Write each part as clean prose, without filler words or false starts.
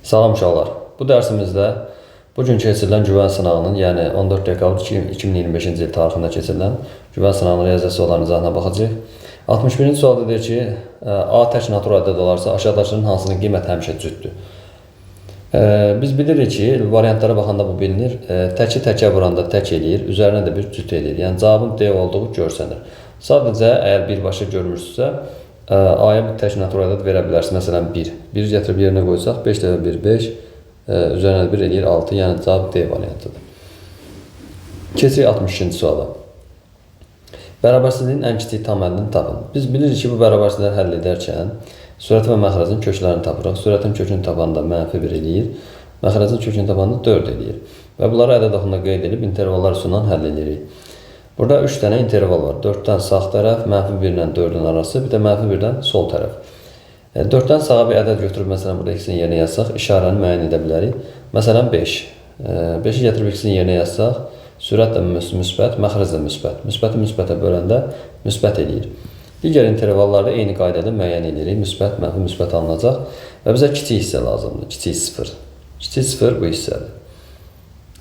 Salam uşaqlar. Bu dərsimizdə bu gün keçirilən güvən sınağının, yəni 14 dekabr 2025-ci il tarixində keçirilən güvən sınağının riyaziyyat suallarının izahına baxacağıq. 61-ci sualda deyir ki, A tək natural ədəd olarsa aşağıdakının hansının qiyməti həmişə cütdür? Biz bilirik ki, variantlara baxanda bu bilinir. Təki təkə vuranda tək eləyir, üzərinə də bir cüt eləyir. Yəni cavabın D olduğu görsənir. Sadəcə əgər birbaşa görmürsünüzsə, A-ya bir tək natural ədəd verə bilərsiniz. Məsələn 1. 1 gətirib yerinə qoysaq 5 dəfə 1 5, üzərinə 1 eləyir 6. Yəni cavab D variantıdır. Keçirik 62-ci suala. Bərabərsizliyin ən kiçik tam həllini tapın. Biz bilirik ki, bu bərabərsizlikləri həll edərkən sürət və məxrəcin köklərini tapırıq. Sürətin kökünü tapanda mənfi 1 eləyir, məxrəcin kökünü tapanda 4 eləyir. Və bunları ədəd oxunda qeyd edib intervallar üsulundan həll edirik. Burada 3 dənə interval var. 4-dən sağ tərəf, mənfi 1 ilə 4-ün arası, bir də mənfi 1-dən sol tərəf. 4-dən sağa bir ədəd götürüb, məsələn, burada x-in yerinə yazsaq, işarəni müəyyən edə bilərik. Məsələn, 5. 5-i gətirib x-in yerinə yazsaq, sürət də müsbət, məxrəc də müsbət. Müsbəti müsbətə böləndə müsbət eləyir. Digər intervallarda eyni qaydada müəyyən edirik. Müsbət, mənfi, müsbət alınacaq. Və bizə kiçik hissə lazımdır. Kiçik 0. Kiçik 0 bu hissədir.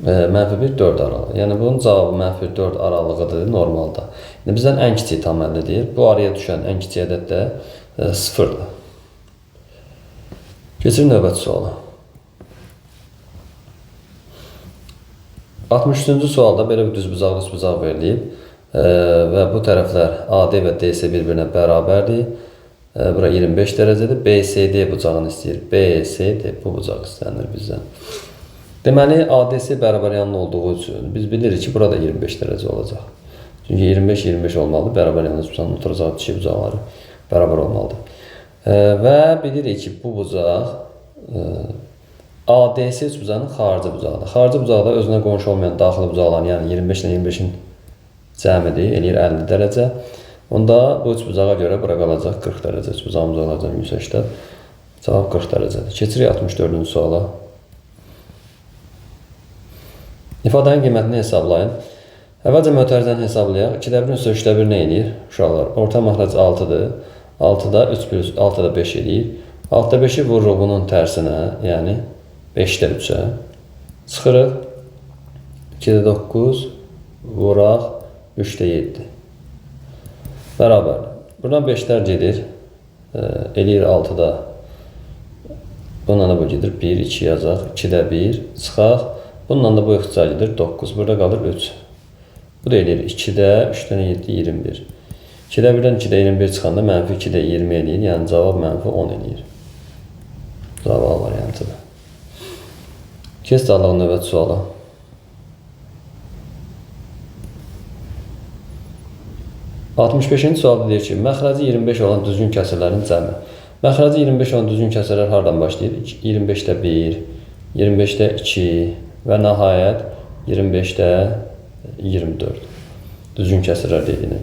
Mənfi 1, 4 aralığı. Yəni bunun cavabı mənfi 1, 4 aralığıdır normalda. İndi bizdən ən kiçik tam əlli deyir. Bu araya düşən ən kiçik ədəd də 0-dır. Keçirik növbəti suala. 63-cü sualda belə bir düzbucaqlı üçbucaq verilib və bu tərəflər AD və DC bir-birinə bərabərdir. Bura 25 dərəcədir. BCD bucağını istəyir. BCD bu bucaq istənilir bizdən. Deməli, ADC bərabər yanlı olduğu üçün biz bilirik ki, burada 25 dərəcə olacaq. Çünki 25-25 olmalıdır. Bərabər yanlı üçbucağın oturacaq dişi bucaqları bərabər olmalıdır. Və bilirik ki, bu bucaq ADC üçbucağının xarici bucağıdır. Xarici bucağı da özünə qonşu olmayan daxili bucaqların, yəni 25 ilə 25-in cəmidir, eləyir 50 dərəcə. Onda bu üçbucağa görə bura qalacaq 40 dərəcə. Üçbucağımız olacaq 180. Cavab 40 dərəcədir. Keçirik 64-cü suala. İfadənin qiymətini hesablayın. Əvvəlcə mötərizəni hesablayaq. 2-də 1-in üstə 3-də 1 nə eləyir? Uşaqlar, orta məxrəc 6-dır. 6-da 3 plus 6-da 5 eləyir. 6-da 5-i vururuq bunun tərsinə, yəni 5-də 3-ə. Çıxırıq. 2-də 9 vuraq 3-də 7. Bərabərdir. Buradan 5-lər gedir. Eləyir 6-da. Bununla da bu gedir. 1, 2 yazaq. 2-də 1 çıxaq. Bununla da bu ixtisar gedir 9. Burada qalır 3. Bu da eləyir 2-də 3-dən 7, 21. 2-də 1-dən 2-də 21 çıxanda mənfi 2-də 20 eləyir. Yəni cavab mənfi 10 eləyir. Cavab A variantıdır. Keç dalğın növbəti suala. 65-ci sualda deyir ki, məxrəci 25 olan düzgün kəsirlərin cəmi. Məxrəci 25 olan düzgün kəsirlər hardan başlayır? 25-də 1, 25-də 2 və nəhayət 25-də 24. Düzgün kəsirlər dediyini.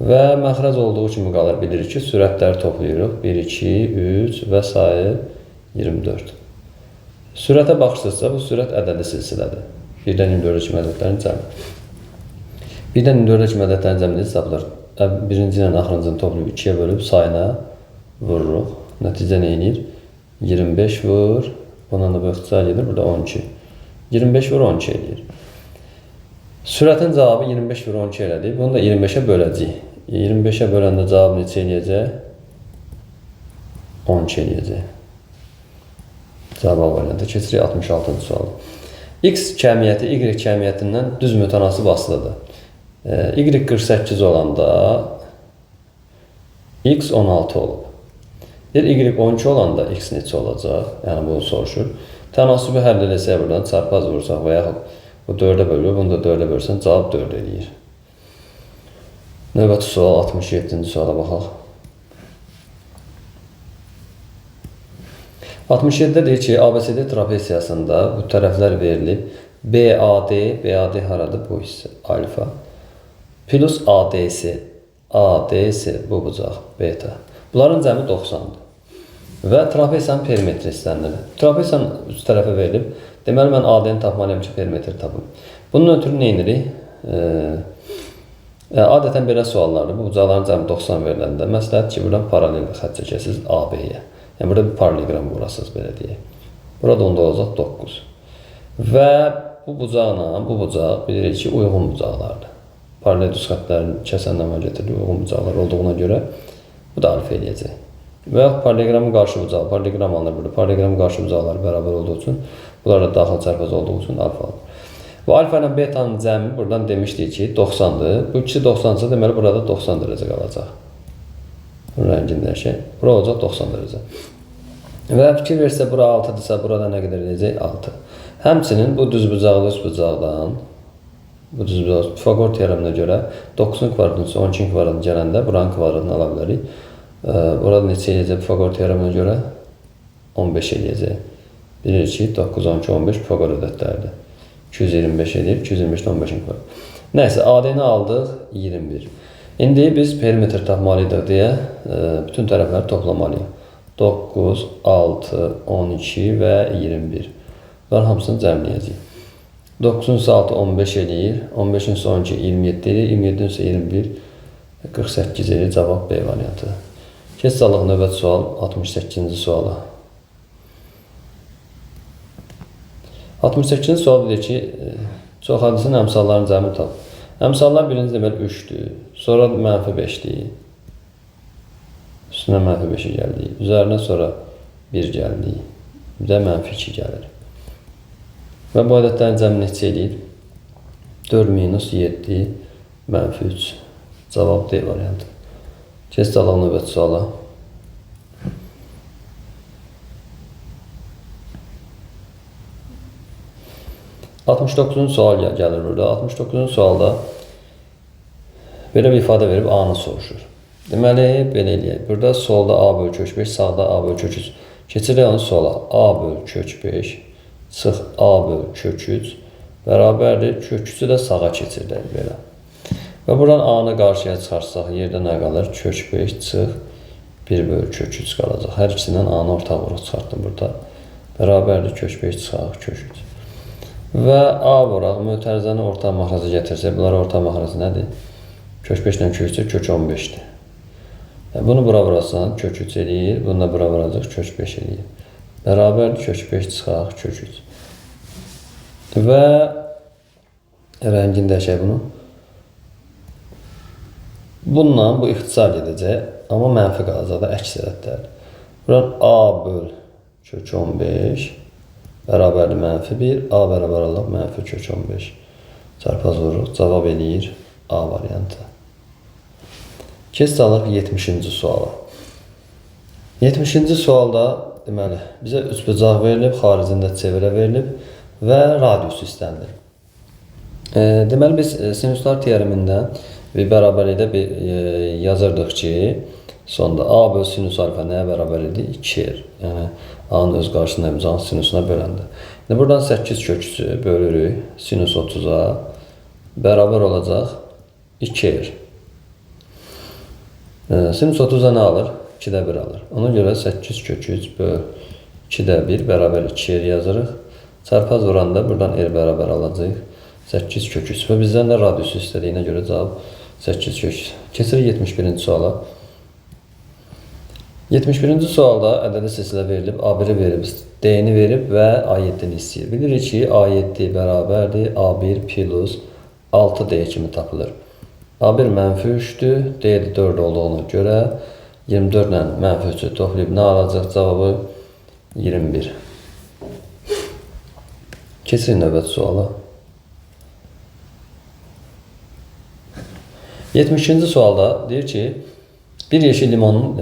Və məxrəc olduğu kimi qalır, bilirik ki, sürətləri toplayırıq. 1, 2, 3 və s. 24. Sürətə baxırsınızsa, bu sürət ədədi silsilədir. 1-dən 24-ə kimi ədədlərin cəmi. 1-dən 24-ə kimi ədədlərin cəmini hesablar. Birinci ilə axırıncını toplayıb 2-yə bölüb sayına vururuq. Nəticə nə eləyir? 25 vur. Bundan da bu ixtisar gedir. Burada 12. 25 vur 12 eləyir. Sürətin cavabı 25 vur 12 elədi. Bunu da 25-ə böləcəyik. 25-ə böləndə cavab neçə eləyəcək? 12 eləyəcək. Cavab A variantı. Keçirik 66-cı suala. X kəmiyyəti Y kəmiyyətindən düz mütənasib asılıdır. Y 48 olanda X 16 olub. Deyir, Y 12 olanda X neçə olacaq? Yəni bunu soruşur. Tənasibi həll eləsək buradan çarpaz vursaq və yaxud bu 4-ə bölür, bunu da 4-ə bölsən cavab 4 eləyir. Növbəti sual 67-ci suala baxaq. 67-də deyir ki, ABCD trapesiyasında bu tərəflər verilib. BAD, BAD haradır? Bu hissə, alfa. Plus ADC, ADC bu bucaq, beta. Bunların cəmi 90-dır. Və trapesiyanın perimetri istənilir. Trapesiyanın üç tərəfə verilib. Deməli, mən AD-ni tapmalıyam ki, perimetri tapım. Bunun ötürü nə edirik? Adətən belə suallardır. Bu bucaqların cəmi 90 veriləndə məsləhət ki, buradan paralel xətt çəkəsiniz AB-yə. Yəni burada bir paralelgram qurasınız belə deyək. Burada onda olacaq 9. Və bu bucaqla bu bucaq bilirik ki, uyğun bucaqlardır. Paralel düz xəttlərin kəsən əməl getirdiyi uyğun bucaqlar olduğuna görə bu da alfa eləyəcək. Və yaxud paralleloqramın qarşı bucağı, paralleloqram alınır burada. Paralleloqramın qarşı bucaqları bərabər olduğu üçün, bunlar da daxil çarpaz olduğu üçün alfa alınır. Və alfa ilə betanın cəmi buradan demişdik ki, 90-dır. Bu ikisi 90-sa, deməli burada 90 dərəcə qalacaq. Bunun rəngini dəyişək. Bura olacaq 90 dərəcə. Və fikir versə, bura 6-dırsa, burada nə qədər eləyəcək? 6. Həmçinin bu düz bucaqlı üç bucaqdan, bu düz bucaqlı Pifaqor teoreminə görə 9-un kvadratının 12-nin kvadratını gələndə buranın kvadratını ala bilərik. Burada neçə eləyəcək Pifaqor teoreminə görə? 15 eləyəcək. Bilirik ki, 9, 12, 15 Pifaqor ədədləridir. 225 eləyir, 225-də 15-in kvadratı. Nəysə, AD-ni aldıq 21. İndi biz perimetr tapmalıydıq deyə bütün tərəfləri toplamalıyıq. 9, 6, 12 və 21. Bunların hamısını cəmləyəcəyik. 9-un 6, 15 eləyir. 15-in 12, 27 eləyir. 27-in 21, 48 eləyir. Cavab B variantı. Keç alıq növbəti sual, 68-ci suala. 68-ci sual deyir ki, çox hadisin əmsallarının cəmini tap. Əmsallar birinci deməli 3-dür, sonra mənfi 5-dir. Üstünə mənfi 5-i gəldik. Üzərinə sonra 1 gəldik. Bir də mənfi 2 gəlir. Və bu ədədlərin cəmi neçə eləyir? 4 minus 7 mənfi 3. Cavab D variantı. Keç alaq növbəti suala. 69-cu sual gəlir burada. 69-cu sualda belə bir ifadə verib A-nı soruşur. Deməli, belə eləyək. Burada solda A bölü kök 5, sağda A bölü kök 3. Keçirik onu sola. A bölü kök 5 çıx A bölü kök 3 bərabərdir. Kök 3-ü də sağa keçiririk belə. Və buradan A-nı qarşıya çıxarsaq, yerdə nə qalır? Kök 5 çıx 1 bölü kök 3 qalacaq. Hər ikisindən A-nı ortaq olaraq çıxartdım burada. Bərabərdir kök 5 çıxaq kök 3. Və A vuraq, mötərizəni orta maxraca gətirsək, bunlar orta maxracı nədir? Kök 5 ilə kök 3 kök 15-dir. Bunu bura vurasan, kök 3 eləyir, bunu da bura vuracaq, kök 5 eləyir. Bərabərdir kök 5 çıxaq, kök 3. Və rəngini dəyişək bunu. Bununla bu ixtisar edəcək, amma mənfi qalacaq da əks ədədlərdir. Buradan A böl kök 15 bərabərdir mənfi 1, A bərabər olaq mənfi kök 15. Çarpaz vururuq, cavab eləyir A variantı. Keç alaq 70-ci suala. 70-ci sualda deməli, bizə üçbucaq verilib, xaricində çevrə verilib və radius istənilir. Deməli, biz sinuslar teoremindən bir bərabərlikdə bir yazırdıq ki, sonda A böl sinus alfa nəyə bərabər idi? 2R. Yəni, A-nın öz qarşısında bucağın sinusuna böləndə. İndi buradan 8 kök 3-ü bölürük sinus 30-a bərabər olacaq 2R. Sinus 30-a nə alır? 2-də 1 alır. Ona görə 8 kök 3 böl 2-də 1 bərabər 2R yazırıq. Çarpaz vuranda buradan R bərabər alacağıq. 8 kök 3 və bizdən də radiusu istədiyinə görə cavab 8 kök 3. Keçirik 71-ci suala. 71-ci sualda ədədi silsilə verilib, A1-i verib, D-ni verib və A7-ni istəyir. Bilirik ki, A7 bərabərdir A1 plus 6D kimi tapılır. A1 mənfi 3-dür, D də 4 olduğuna görə 24 ilə mənfi 3-ü toplayıb nə alacaq cavabı? 21. Keçirik növbəti suala. 72-ci sualda deyir ki, bir yeşil limonun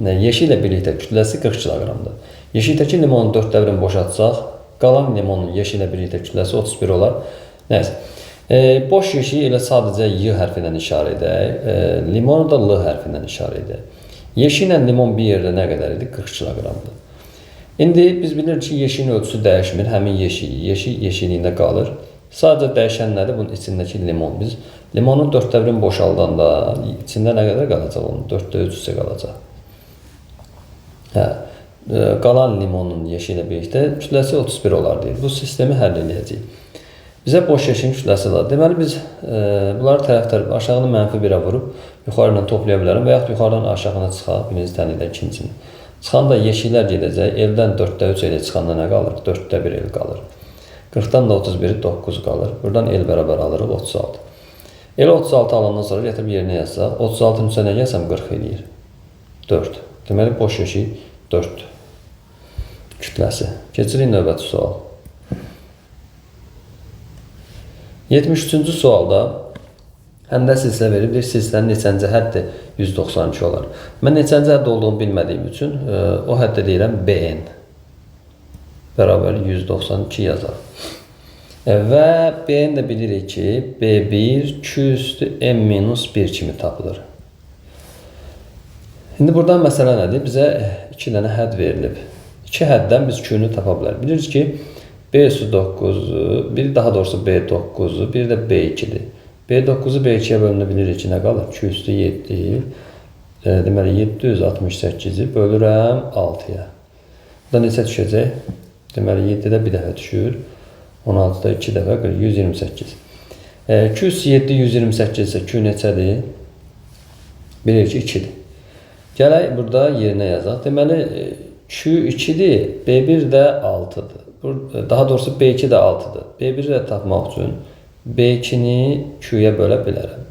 yeşi ilə birlikdə kütləsi 40 kiloqramdır. Yeşikdəki limonun 4-də 1-ini boşaltsaq, qalan limonun yeşi ilə birlikdə kütləsi 31 olar. Nəysə, boş yeşiyi elə sadəcə Y hərfi ilə işarə edək, limonu da L hərfi ilə işarə edək. Yeşi ilə limon bir yerdə nə qədər idi? 40 kiloqramdır. İndi biz bilirik ki, yeşiyin ölçüsü dəyişmir, həmin yeşik, yeşik yeşiliyində qalır. Sadəcə dəyişən nədir? Bunun içindəki limon. Biz limonun 4-də 1-ini boşaldanda içində nə qədər qalacaq onun? 4-də 3 hissə qalacaq. Hə, qalan limonun yeşi ilə birlikdə kütləsi 31 olar deyir. Bu sistemi həll eləyəcəyik. Bizə boş yeşiyin kütləsi lazımdır. Deməli, biz bunları tərəf-tərəf aşağını mənfi 1-ə vurub yuxarı ilə toplaya bilərəm və yaxud yuxarıdan aşağına çıxaq, birinci tənlikdən ikincisini. Çıxanda yeşiklər gedəcək. L-dən 4-də 3 L çıxanda nə qalır? 4-də 1 L qalır. 40-dan da 31-i 9 qalır. Buradan L bərabər alırıq 36. L 36 alandan sonra gətirib yerinə yazsaq, 36-nın 3-ə nə gəlsəm 40 eləyir. 4. Deməli, boş yeşik 4 kütləsi. Keçirik növbəti sual. 73-cü sualda həmdə silsilə verib, deyir, silsilənin neçənci həddi 192 olar. Mən neçənci hədd olduğunu bilmədiyim üçün o həddə deyirəm BN bərabər 192 yazar. Və BN də bilirik ki, B1 Q üstü M minus 1 kimi tapılır. İndi buradan məsələ nədir? Bizə 2 dənə hədd verilib. 2 həddən biz Q-nü tapa bilərik. Bilirik ki, B üstü 9-u, bir daha doğrusu B9-u, bir də B2-dir. B9-u B2-yə bölünə bilirik ki, nə qalır? Q üstü 7, deməli 768-i bölürəm 6-ya. Bu da neçə düşəcək? Deməli 7-də bir dəfə düşür, 16-da 2 dəfə 128. Q üstü 7, 128 isə Q neçədir? Bilirik ki, 2-dir. Gələk burada yerinə yazaq. Deməli, Q 2-dir, B1 də 6-dır. Daha doğrusu B2 də 6-dır. B1-i də tapmaq üçün B2-ni Q-yə bölə bilərəm.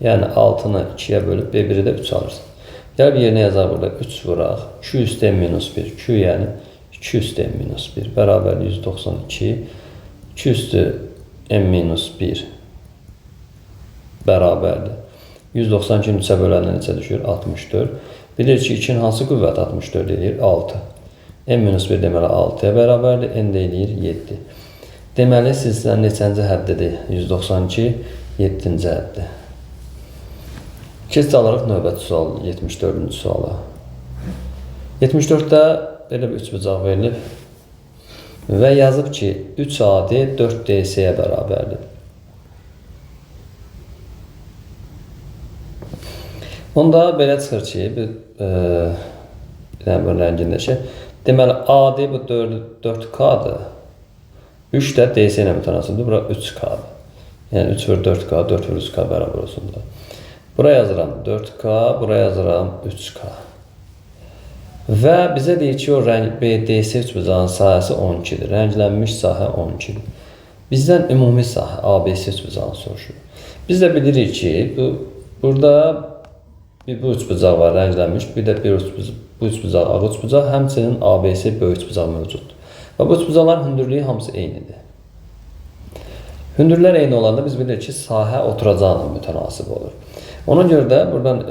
Yəni 6-nı 2-yə bölüb B1-i də 3 alırsan. Gəl bir yerinə yazaq burada 3 vuraq. Q üstü M minus 1. Q yəni 2 üstü M minus 1 bərabər 192. 2 üstü M minus 1 bərabərdir. 192-ni 3-ə böləndə neçə düşür? 64. Bilir ki, 2-nin hansı qüvvəti 64 eləyir? 6. M minus 1 deməli 6-ya bərabərdir. N də eləyir 7. Deməli, silsilənin neçənci həddidir? 192, 7-ci həddi. Keçid alırıq növbəti sual, 74-cü suala. 74-də belə bir üçbucaq verilib və yazıb ki, 3AD 4DC-yə bərabərdir. Onda belə çıxır ki, bir dənə bunun rəngindəki. Deməli, AD bu 4K-dır. 3 də DC ilə mütənasibdir. Bura 3K-dır. Yəni 3 vur 4K, 4 vur 3K bərabər olsun da. Bura yazıram 4K, bura yazıram 3K. Və bizə deyir ki, o rəng BDC üçbucağın sahəsi 12-dir. Rənglənmiş sahə 12-dir. Bizdən ümumi sahə ABC üçbucağını soruşur. Biz də bilirik ki, burada bir bu üçbucaq var rənglənmiş, bir də bir bu üçbucaq ağ üçbucaq, həmçinin ABC böyük üçbucaq mövcuddur. Və bu üçbucaqların hündürlüyü hamısı eynidir. Hündürlər eyni olanda biz bilirik ki, sahə oturacaqla mütənasib olur. Ona görə də buradan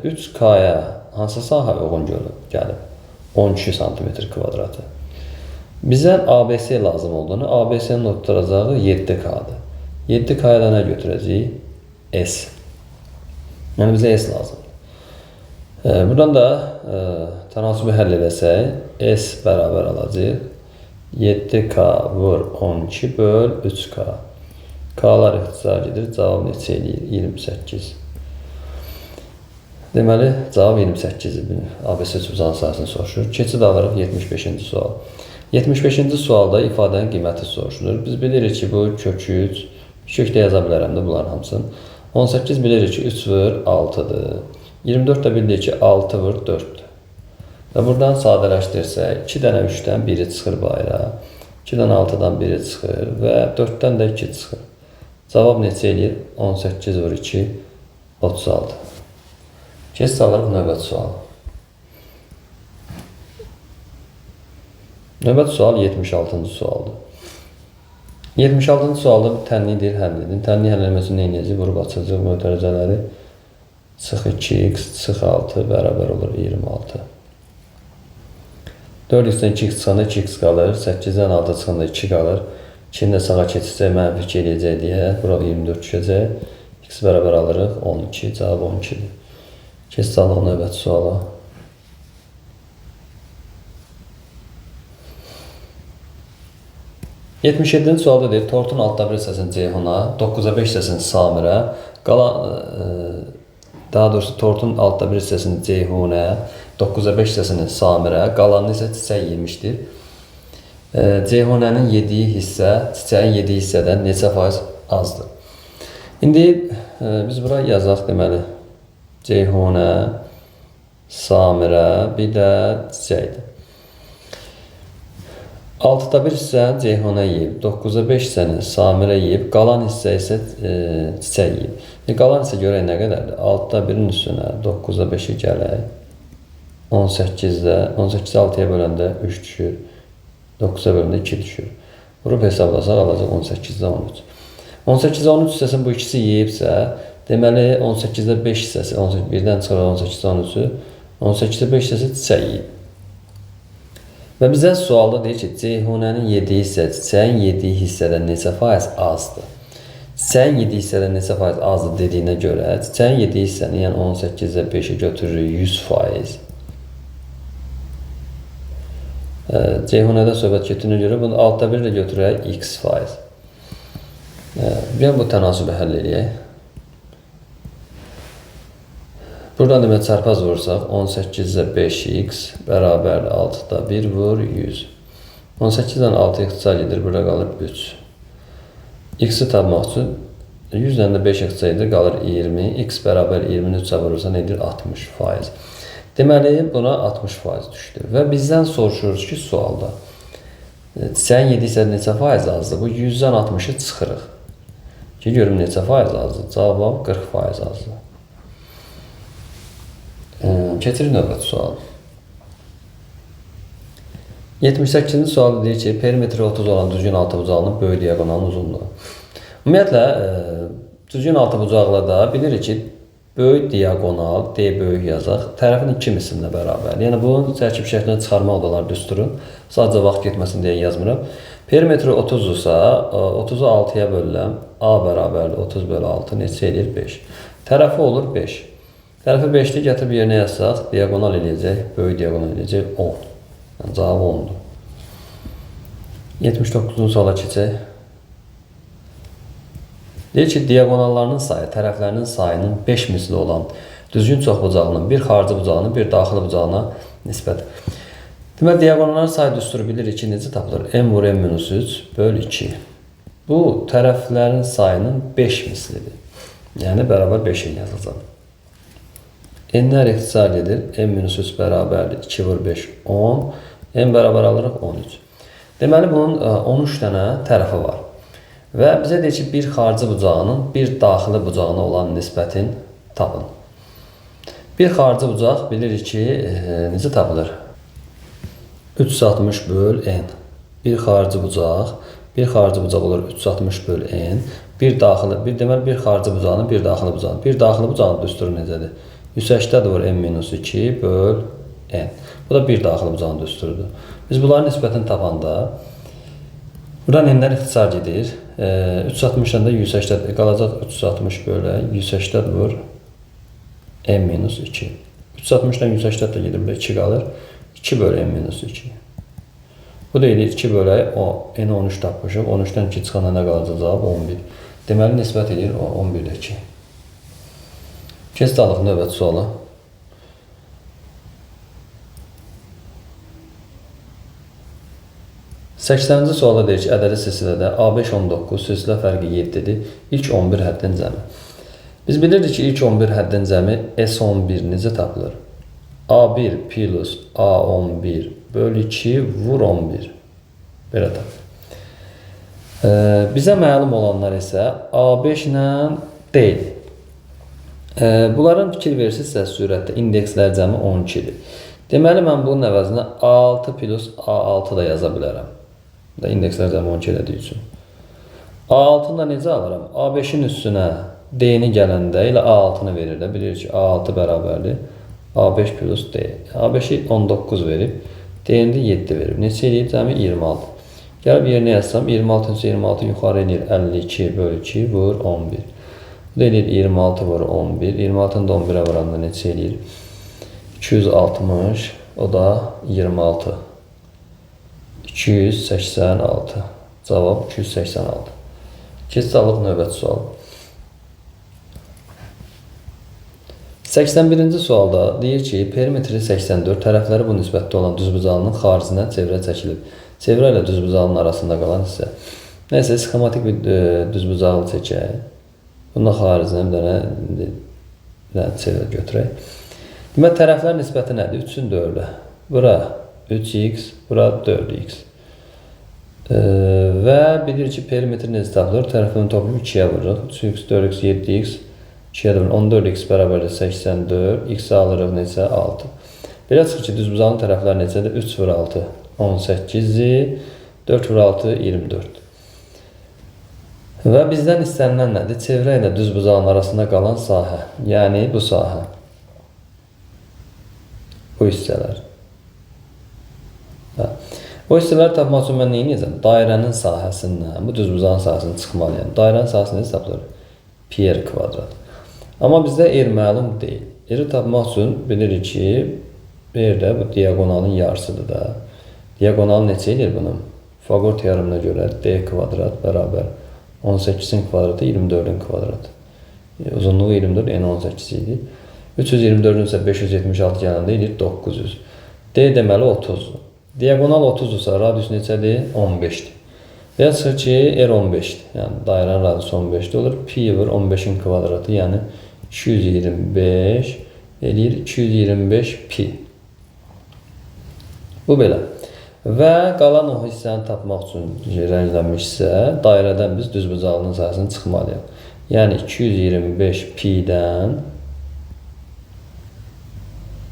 3K-ya hansı sahə uyğun gəlib? 12 sm kvadratı. Bizə ABC lazım olduğunu, ABC-nin oturacağı 7K-dır. 7K-ya da nə götürəcəyik? S. Yəni bizə S lazımdır. Buradan da tənasibi həll eləsək, S bərabər alacaq. 7K vur 12 böl 3K. K-lar ixtisar gedir. Cavab neçə eləyir? 28. Deməli, cavab 28-dir. ABC üçbucağın sahəsini soruşur. Keçid alırıq 75-ci sual. 75-ci sualda ifadənin qiyməti soruşulur. Biz bilirik ki, bu kök 3. Kök də yaza bilərəm də bunların hamısını. 18 bilirik ki, 3 vur 6-dır. 24 də bilirik ki, 6 vur 4-dür. Və buradan sadələşdirsək, 2 dənə 3-dən 1-i çıxır bayıra, 2 dənə 6-dan 1-i çıxır və 4-dən də 2 çıxır. Cavab neçə eləyir? 18 vur 2, 36. Keçid alırıq növbəti sual. Növbəti sual 76-cı sualdır. 76-cı sualda bir tənlik deyir, həll edin. Tənlik həll etmək üçün nə edəcəyik? Vurub açacaq mötərizələri. Çıx 2x, çıx 6 bərabər olur 26. 4x-dən 2x çıxanda 2x qalır, 8-dən 6 çıxanda 2 qalır. 2-ni də sağa keçirsə mənfi 2 eləyəcək deyə, bura 24 düşəcək. X bərabər alırıq 12, cavab 12-dir. Keçid alıq növbəti suala. 77-ci sualda deyir, tortun altda bir hissəsini Ceyhuna, 9-a 5 hissəsini Samirə, qalan, daha doğrusu tortun altda bir hissəsini Ceyhunə, 9-a 5 hissəsini Samirə, qalanını isə çiçək yemişdir. Ceyhunənin yediyi hissə, çiçəyin yediyi hissədən neçə faiz azdır? İndi biz bura yazaq deməli, Ceyhunə Samirə, bir də Çiçəkdir. 6-da 1 hissə Ceyhunə yeyib, 9-da 5 hissəni Samirə yeyib, qalan hissə isə Çiçək yeyib. Qalan hissə görək nə qədərdir? 6-da 1-in üstünə 9-da 5-i gələk. 18-də, 18-i 6-ya böləndə 3 düşür, 9-a böləndə 2 düşür. Vurub hesablasaq alacaq 18-də 13. 18-də 13 hissəsini bu ikisi yeyibsə, deməli 18-də 5 hissəsi, 1-dən çıxır 18-də 13-ü, 18-də 5 hissəsi Çiçək yeyib. Və bizə sualda deyir ki, Ceyhunənin yediyi hissə Çiçəyin yediyi hissədən neçə faiz azdır? Çiçəyin yediyi hissədən neçə faiz azdır dediyinə görə Çiçəyin yediyi hissəni, yəni 18-də 5-i götürürük 100%. Ceyhunədə söhbət getdiyinə görə bunu 6-da 1 ilə götürərək x faiz. Yəni bu tənasübü həll eləyək. Buradan demək çarpaz vursaq 18-də 5x bərabərdir 6-da 1 vur 100. 18-dən 6 ixtisar edir, burada qalır 3. X-i tapmaq üçün 100-dən də 5 ixtisar edir, qalır 20. X bərabər 20-ni 3-ə vurursa nə edir? 60%. Deməli, buna 60% düşdü. Və bizdən soruşuruz ki, sualda Çiçəyin yediyi hissə neçə faiz azdır? Bu 100-dən 60-ı çıxırıq. Ki, görüm neçə faiz azdır? Cavab 40% azdır. Keçirik növbəti sualı. 78-ci sualda deyir ki, perimetri 30 olan düzgün altıbucaqlının böyük diaqonalının uzunluğu. Ümumiyyətlə, düzgün altıbucaqlı da bilirik ki, böyük diaqonal, D böyük yazaq, tərəfin 2 mislinə bərabərdir. Yəni, bunun tərkib şəklinə çıxarmaq da olar düsturun. Sadəcə vaxt getməsin deyə yazmıram. Perimetri 30-dursa, 30-u 6-ya bölürəm. A bərabərdir 30 bölü 6, neçə eləyir? 5. Tərəfi olur 5. Tərəfi 5-dir, gətirib yerinə yazsaq, diaqonal eləyəcək, böyük diaqonal eləyəcək 10. Yəni, cavabı 10-dur. 79-cu suala keçək. Deyir ki, diaqonallarının sayı, tərəflərinin sayının 5 misli olan düzgün çoxbucağının bir xarici bucağının bir daxili bucağına nisbət. Deməli, diaqonalların sayı düsturu bilirik ki, necə tapılır? M vur M minus 3 böl 2. Bu, tərəflərin sayının 5 mislidir. Yəni, bərabər 5-in yazılacaq. N-lər ixtisar edir. M minus 3 bərabərdir. 2 vur 5, 10. M bərabər alırıq 13. Deməli, bunun 13 dənə tərəfi var. Və bizə deyir ki, bir xarici bucağının bir daxili bucağına olan nisbətin tapın. Bir xarici bucaq bilirik ki, necə tapılır? 360 böl N. Bir xarici bucaq, bir xarici bucaq olur 360 böl N. Bir daxili, bir deməli bir xarici bucağının bir daxili bucağının. Bir daxili bucağının düsturu necədir? 180 vur M minus 2 böl N. Bu da bir daxili bucağının düsturudur. Biz bunların nisbətini tapanda buradan N-lər ixtisar gedir. 360-dan da 180 qalacaq 360 bölə 180 vur M minus 2. 360-dan 180 də gedir, burada 2 qalır. 2 bölü M minus 2. Bu da eləyir 2 bölək N 13 tapmışıq. 13-dən 2 çıxanda nə qalacaq? Cavab 11. Deməli, nisbət eləyir 11-də 2. Keçid alıq növbəti suala. 80-ci sualda deyir ki, ədədi silsilədə A5 19, silsilə fərqi 7-dir. İlk 11 həddin cəmi. Biz bilirdik ki, ilk 11 həddin cəmi S11 necə tapılır? A1 plus A11 bölü 2 vur 11. Belə tapılır. Bizə məlum olanlar isə A5 ilə D-dir. Bunların fikir versinizsə sürətdə indekslər cəmi 12-dir. Deməli, mən bunun əvəzinə A6 plus A6 da yaza bilərəm. İndekslər cəmi 12 elədiyi üçün. A6-nı da necə alıram? A5-in üstünə D-ni gələndə elə A6-nı verir də. Bilirik ki, A6 bərabərdir A5 plus D. A5-i 19 verib, D-ni də 7 verib. Neçə eləyir? Cəmi 26. Gəlib yerinə yazsam, 26 26 yuxarı eləyir 52 bölü 2 vur 11. Bu da eləyir 26 vur 11. 26-nı da 11-ə vuranda neçə eləyir? 260, o da 26. 286. Cavab 286. Keçid alıq növbəti sual. 81-ci sualda deyir ki, perimetri 84, tərəfləri bu nisbətdə olan düzbucağının xaricindən çevrə çəkilib. Çevrə ilə düzbucağının arasında qalan hissə. Nəysə, sxematik bir düzbucaqlı çəkək. Bunun xaricinə bir dənə çevrə götürək. Deməli, tərəflər nisbəti nədir? 3-ün 4-ə. Bura 3x, bura 4x. Və bilirik ki, perimetr necə tapılır? Tərəfini toplayıb 2-yə vururuq. 3x, 4x, 7x, 2-yə də vururuq. 14x bərabərdir 84. X-i alırıq neçə? 6. Belə çıxır ki, düzbucağın tərəfləri neçədir? 3 vur 6, 18-dir. 4 vur 6, 24. Və bizdən istənilən nədir? Çevrə ilə düzbucağın arasında qalan sahə. Yəni, bu sahə. Bu hissələr. Hə. O hissələri tapmaq üçün mən nə edəcəm? Dairənin sahəsindən, bu düzbucağın sahəsini çıxmalıyam. Dairənin sahəsini necə tapılır? Pi r kvadrat. Amma bizdə r məlum deyil. R-i tapmaq üçün bilirik ki, R də bu diaqonalın yarısıdır da. Diaqonal neçə eləyir bunun? Pifaqor teoremına görə d kvadrat bərabər 18-in kvadratı 24-ün kvadratı. Uzunluğu 24, eni 18 idi. 324-ün isə 576 gələndə eləyir 900. D deməli 30-dur. Diaqonal 30-dursa radius neçədir? 15-dir. Və çıxır ki, R 15-dir. Yəni dairənin radiusu 15-dir. Olur pi vur 15-in kvadratı, yəni 225 eləyir 225 pi. Bu belə. Və qalan o hissəni tapmaq üçün rənglənmişsə, dairədən biz düzbucaqlının sahəsini çıxmalıyıq. Yəni 225 pi-dən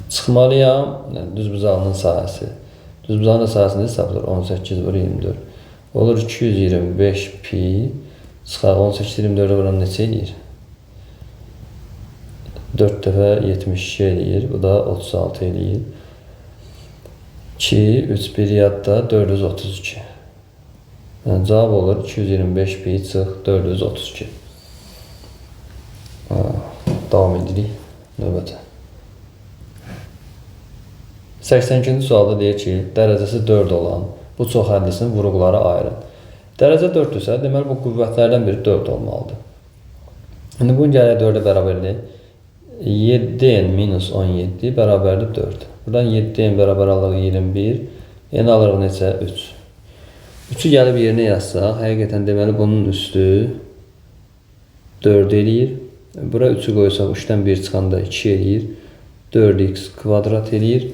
çıxmalıyam. Yəni, düzbucaqlının sahəsi. Düzbucaqlının sahəsi necə tapılır? 18 vur 24. Olur 225 pi. Çıxaq 18 24-ə vuran neçə eləyir? 4 dəfə 72 eləyir. Bu da 36 eləyir. 2, 3, 1 yadda 432. Yəni, cavab olur 225 pi çıx 432. Davam edirik növbətə. 82-ci sualda deyir ki, dərəcəsi 4 olan bu çox hədlisini vuruqlara ayırın. Dərəcə 4-dürsə, deməli bu qüvvətlərdən biri 4 olmalıdır. İndi bunu gələk 4-ə bərabər edək. 7n minus 17 bərabərdir 4. Buradan 7n bərabər alırıq 21. N alırıq neçə? 3. 3-ü gəlib yerinə yazsaq, həqiqətən deməli bunun üstü 4 eləyir. Bura 3-ü qoysaq 3-dən 1 çıxanda 2 eləyir. 4x kvadrat eləyir.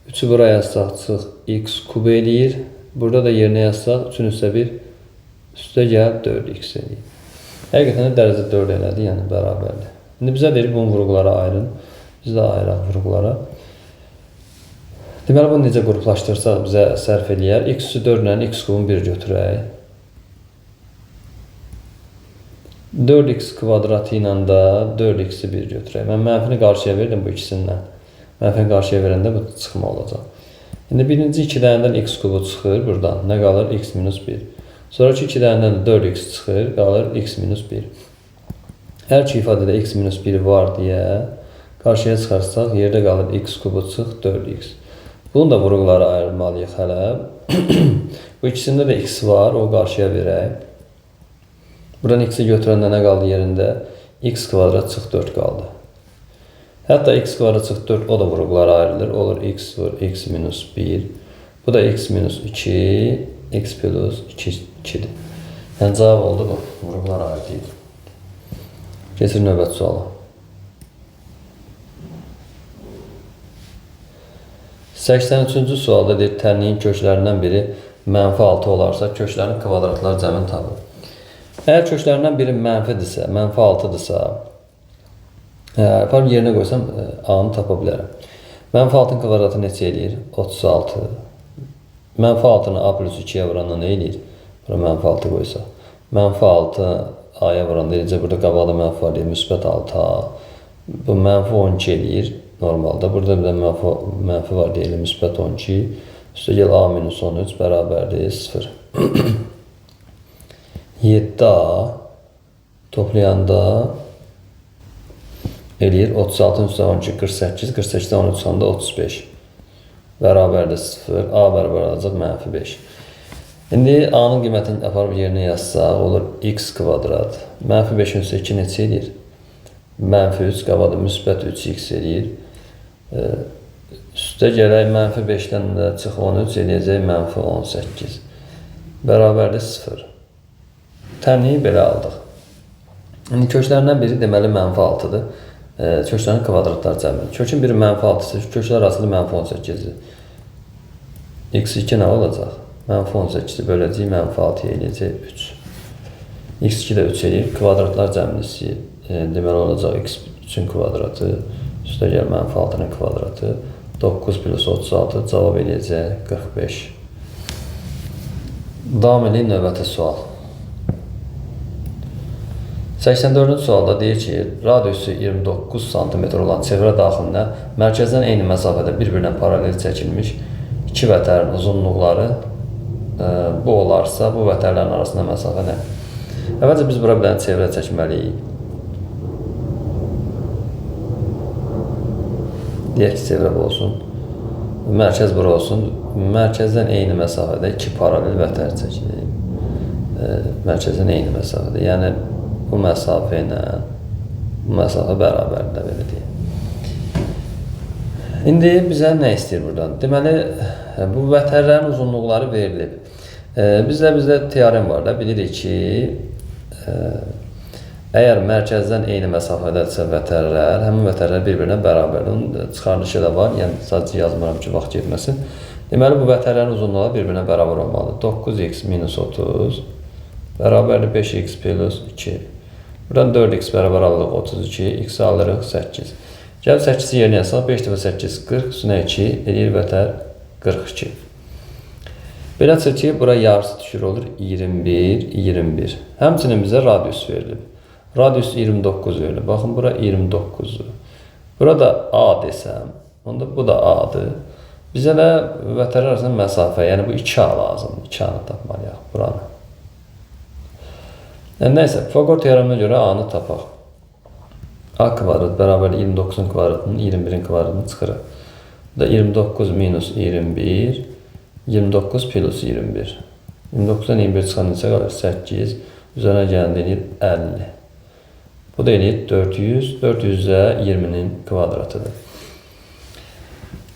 3-ü bura yazsaq çıx x kub eləyir. Burada da yerinə yazsaq 3-ün üstə 1 üstə gəl 4x eləyir. Həqiqətən də dərəcə 4 elədi, yəni bərabərdir. İndi bizə deyir bunu vuruqlara ayırın. Biz də ayıraq vuruqlara. Deməli, bunu necə qruplaşdırsaq bizə sərf eləyər. X üstü 4 ilə x kubun 1 götürək. 4x kvadratı ilə də 4x-i 1 götürək. Mən mənfini qarşıya verdim bu ikisindən. Mənfini qarşıya verəndə bu çıxma olacaq. İndi birinci iki dənədən x kubu çıxır buradan. Nə qalır? X minus 1. Sonraki iki dənədən də 4x çıxır, qalır x minus 1. Hər iki ifadədə x minus 1 var deyə qarşıya çıxarsaq yerdə qalır x kubu çıx 4x. Bunu da vuruqlara ayırmalıyıq hələ. Bu ikisində də x var, o qarşıya verək. Buradan x-i götürəndə nə qaldı yerində? X kvadrat çıx 4 qaldı. Hətta x kvadrat çıx 4, o da vuruqlara ayrılır. Olur x vur x minus 1. Bu da x minus 2, x plus 2, 2-dir. Yəni cavab oldu bu. Vuruqlar ayrılır. Keçir növbəti suala. 83-cü sualda deyir, tənliyin köklərindən biri mənfi 6 olarsa, köklərin kvadratlar cəmini tapın. Əgər köklərindən biri mənfidirsə, mənfi 6-dırsa, aparıb yerinə qoysam A-nı tapa bilərəm. Mənfi 6-nın kvadratı neçə eləyir? 36. Mənfi 6-nı A plus 2-yə vuranda nə eləyir? Bura mənfi 6 qoysa. Mənfi 6 A-ya vuranda eləcə burada qabaqda mənfi var deyir, müsbət 6A. Bu mənfi 12 eləyir normalda. Burada bir də mənfi var deyilir, müsbət 12. Üstə gəl A minus 13 bərabərdir 0. 7A toplayanda eləyir 36-ın üstə 12, 48, 48-dən 13 çıxanda 35. Bərabərdir 0, A bərabər olacaq mənfi 5. İndi A-nın qiymətini aparıb yerinə yazsaq, olur x kvadrat. Mənfi 5-in üstə 2 neçə eləyir? Mənfi 3, qabaqda müsbət 3x eləyir. Üstə gələk mənfi 5-dən də çıx 13 eləyəcək mənfi 18. Bərabərdir 0. Tənliyi belə aldıq. İndi köklərindən biri deməli mənfi 6-dır. Köklərin kvadratlar cəmidir. Kökün biri mənfi 6-sı, köklər arasında mənfi 18-dir. X2 nə olacaq? Mənfi 18-i böləcəyik, mənfi 6-ya eləyəcək 3. X2 də 3 eləyir. Kvadratlar cəmlisi deməli olacaq x3-ün kvadratı, üstə gəl mənfi 6-nın kvadratı, 9 plus 36 cavab eləyəcək 45. Davam edək növbəti sual. 84-cü sualda deyir ki, radiusu 29 sm olan çevrə daxilində mərkəzdən eyni məsafədə bir-birinə paralel çəkilmiş iki vətərin uzunluqları bu olarsa, bu vətərlərin arasında məsafə nə? Əvvəlcə biz bura bir dənə çevrə çəkməliyik. Deyək ki, çevrə bu olsun. Mərkəz bura olsun. Mərkəzdən eyni məsafədə iki paralel vətər çəkilir. Mərkəzdən eyni məsafədə. Yəni, bu məsafə ilə bu məsafə bərabərdir, belə deyək. İndi bizə nə istəyir buradan? Deməli, bu vətərlərin uzunluqları verilib. Bizdə teorem var da, bilirik ki, əgər mərkəzdən eyni məsafədədirsə vətərlər, həmin vətərlər bir-birinə bərabərdir. Onun çıxarılışı da var, yəni sadəcə yazmıram ki, vaxt getməsin. Deməli, bu vətərlərin uzunluğu bir-birinə bərabər olmalıdır. 9x minus 30 bərabərdir 5x plus 2. Buradan 4x bərabər alırıq 32, x alırıq 8. Gəlib 8-i yerinə yazsaq, 5 dəfə 8, 40, üstünə 2, eləyir vətər 42. Belə çıxır ki, bura yarısı düşür olur 21, 21. Həmçinin bizə radius verilib. Radius 29 verilib. Baxın, bura 29-dur. Burada A desəm, onda bu da A-dır. Bizə də vətərlər arasında məsafə, yəni bu 2A lazımdır. 2A-nı tapmalıyıq buranı. Yəni, nəysə, Pifaqor teoreminə görə A-nı tapaq. A kvadrat bərabər 29-un kvadratının 21-in kvadratını çıxırıq. Bu da 29 minus 21, 29 plus 21. 29-dan 21 çıxan neçə qalır? 8. Üzərinə gələndə eləyir 50. Bu da eləyir 400. 400 də 20-nin kvadratıdır.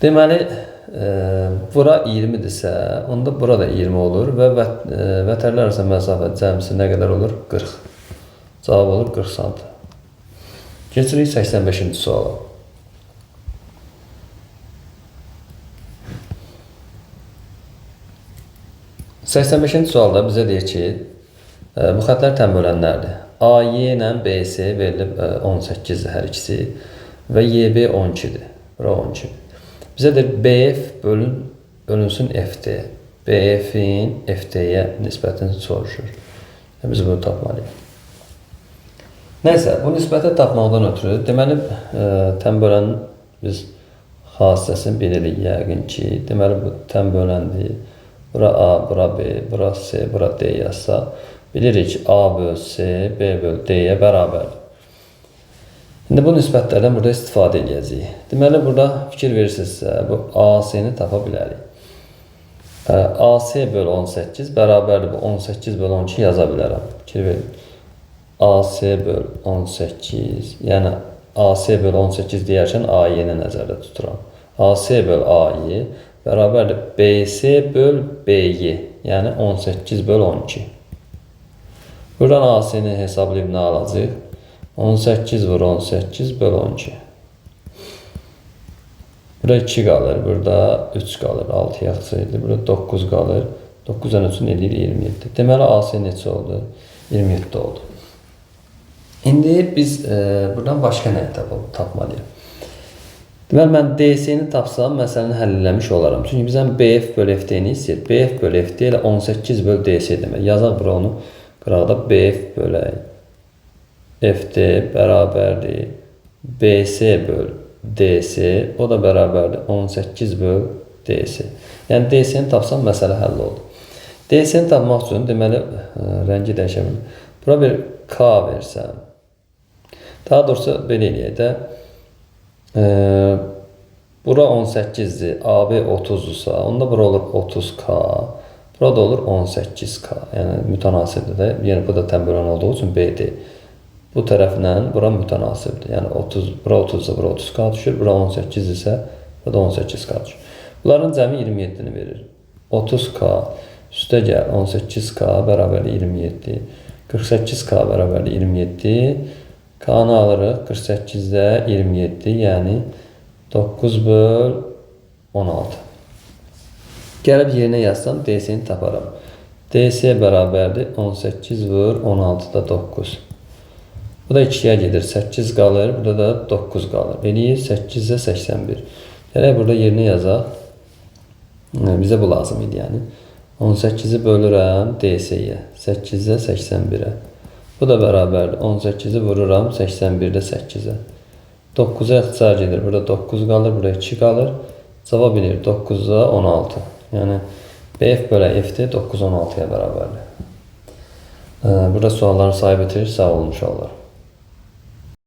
Deməli, bura 20-dirsə, onda bura da 20 olur və vətərlər arasında məsafə cəmsi nə qədər olur? 40. Cavab olur 40 sm. Keçirik 85-ci suala. 85-ci sualda bizə deyir ki, bu xətlər tən bölənlərdir. AY ilə BC verilib 18-dir hər ikisi və YB 12-dir. Bura 12. Bizə deyir BF bölünsün FD. BF-in FD-yə nisbətini soruşur. Biz bunu tapmalıyıq. Nəysə, bu nisbəti tapmaqdan ötürü, deməli, tən bölən biz xassəsini bilirik yəqin ki, deməli, bu tən böləndir. Bura A, bura B, bura C, bura D yazsa, bilirik ki, A böl C, B böl D-yə bərabərdir. İndi bu nisbətlərdən burada istifadə edəcəyik. Deməli, burada fikir verirsinizsə, bu AC-ni tapa bilərik. AC böl 18 bərabərdir. Bu 18 böl 12 yaza bilərəm. Fikir verin. AC böl 18, yəni AC böl 18 deyərkən AY-ni nəzərdə tuturam. AC böl AY bərabərdir BC böl BY, yəni 18 böl 12. Buradan AC-ni hesablayıb nə alacaq? 18 vur 18 böl 12. Burada 2 qalır, burada 3 qalır, 6 yaxşı idi. Burada 9 qalır. 9-dan 3-ün eləyir 27. Deməli, AC neçə oldu? 27 oldu. İndi biz buradan başqa nə tapmalıyıq? Deməli, mən DC-ni tapsam, məsələni həll eləmiş olaram. Çünki bizdən BF böl FD-ni istəyir. BF böl FD elə 18 böl DC demək. Yazaq bura onu qıraqda BF bölək FD bərabərdir BC böl DC, o da bərabərdir 18 böl DC. Yəni, DC-ni tapsam, məsələ həll oldu. DC-ni tapmaq üçün, deməli, rəngi dəyişə bilir. Bura bir K versəm, daha doğrusu, belə eləyək də, bura 18-dir, AB 30-dursa, onda bura olur 30K, burada olur 18K, yəni mütənasibdir də, yəni bu da tən bölən olduğu üçün BD. Bu tərəflə bura mütənasibdir, yəni 30, bura 30-sa bura 30K düşür, bura 18 isə burada 18K düşür. Bunların cəmi 27-ni verir. 30K üstə gəl 18K bərabərdir 27, 48K bərabərdir 27, K-nı alırıq. 48-də 27, yəni 9 böl 16. Gəlib yerinə yazsam DC-ni taparam. DC bərabərdir 18 vur 16-da 9. Bu da 2-yə gedir. 8 qalır. Burada da 9 qalır. Eləyir 8-ə 81. Gələk burada yerinə yazaq. Bizə bu lazım idi yəni. 18-i bölürəm DC-yə. 8-ə 81-ə. Bu da bərabərdir. 18-i vururam 81-də 8-ə. 9-a ixtisar gedir. Burada 9 qalır, burada 2 qalır. Cavab eləyir 9-a 16. Yəni BF bölə FD 9 16-ya bərabərdir. Burada sualların sayı bitirir. Sağ olun uşaqlar.